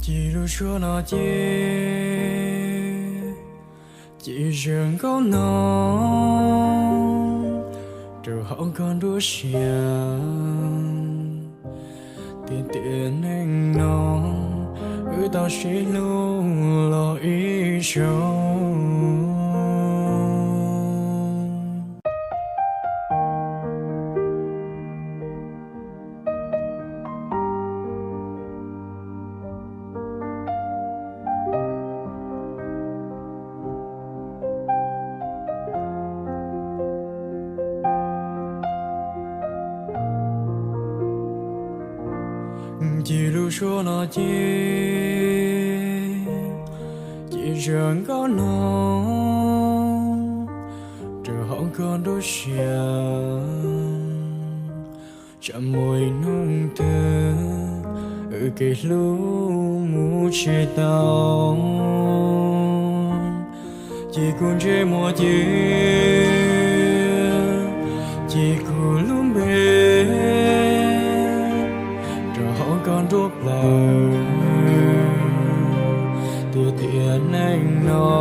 Ci lub suab no ces, ci zag nkauj no rau hauv koj nruab siab. Tiag tiag neej no, wb tau sib hlub los ib zaug. Ci lub suab no ces, ci zag nkauj no rau hauv koj nruab siab. Tsam muaj ib hnub twg wb kev hlub mus tsis tau, ces kuv ntsej muag cia, ces kuv lub npe rau hauv koj nruab plawv. Tiag tiag neej no,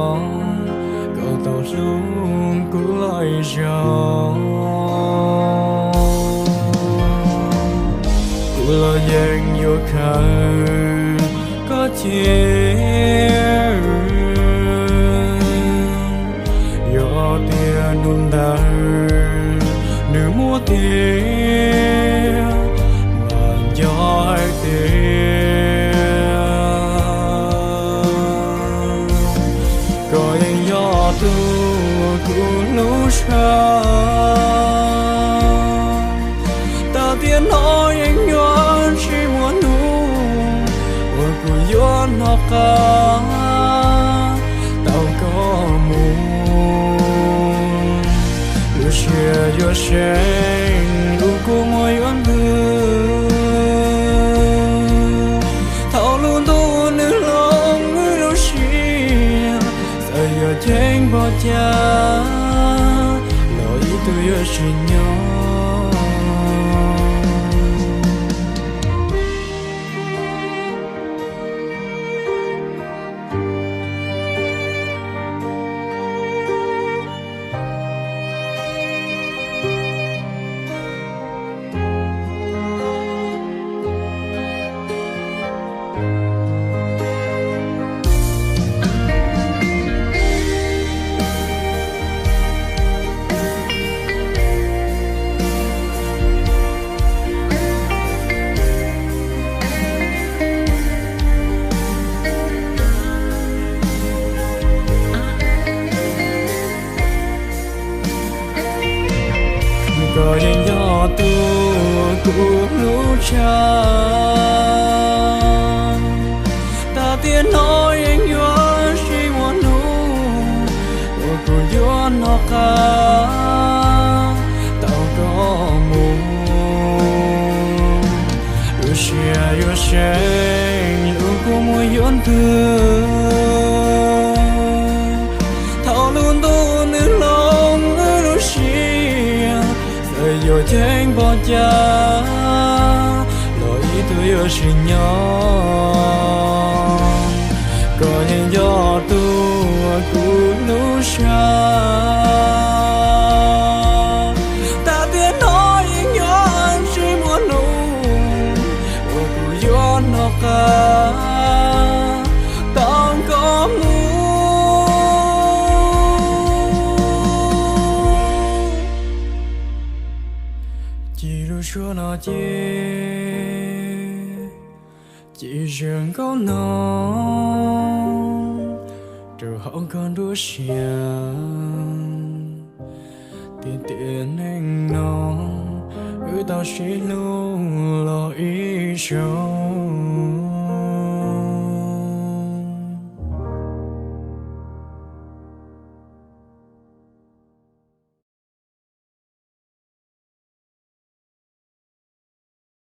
koj tau hlub kuv los ib zaug. Kuv los yeej yuav khaws koj cia. Yog tias hnub ntawd nws muaj tiag, mas nco hais tias koj yeej yog tus kuv hlub tshaj. Tag tiam no yeej yuav tsis muaj hnub uas kuv yuav hnov qab tau koj mus. Lub siab yuav seev lub kua muag yuav ntws. Thaum lub ntuj nws hloov wb lub siab, txawm yuav ceeb npaum cas los ib tug yuav tsis nyob. Koj yeej yog tus kuv hlub tshaj. Tag tiam no yeej yuav tsis muaj hnub uas kuv yuav hnov qab tau koj mus. Lub siab yuav seev lub kua muag yuav ntws. Thaum lub ntuj nws hloov wb lub siab, txawm yuav ceeb npaum cas los ib tug yuav tsis nyob. Koj yeej yog tus kuv hlub tshaj. Tag tiam no yeej yuav tsis muaj hnub uas kuv yuav hnov qab tau koj mus. Ci lub suab no ces, ci zag nkauj no rau hauv koj nruab siab. Tiag tiag neej no, wb tau sib hlub los ib zaug.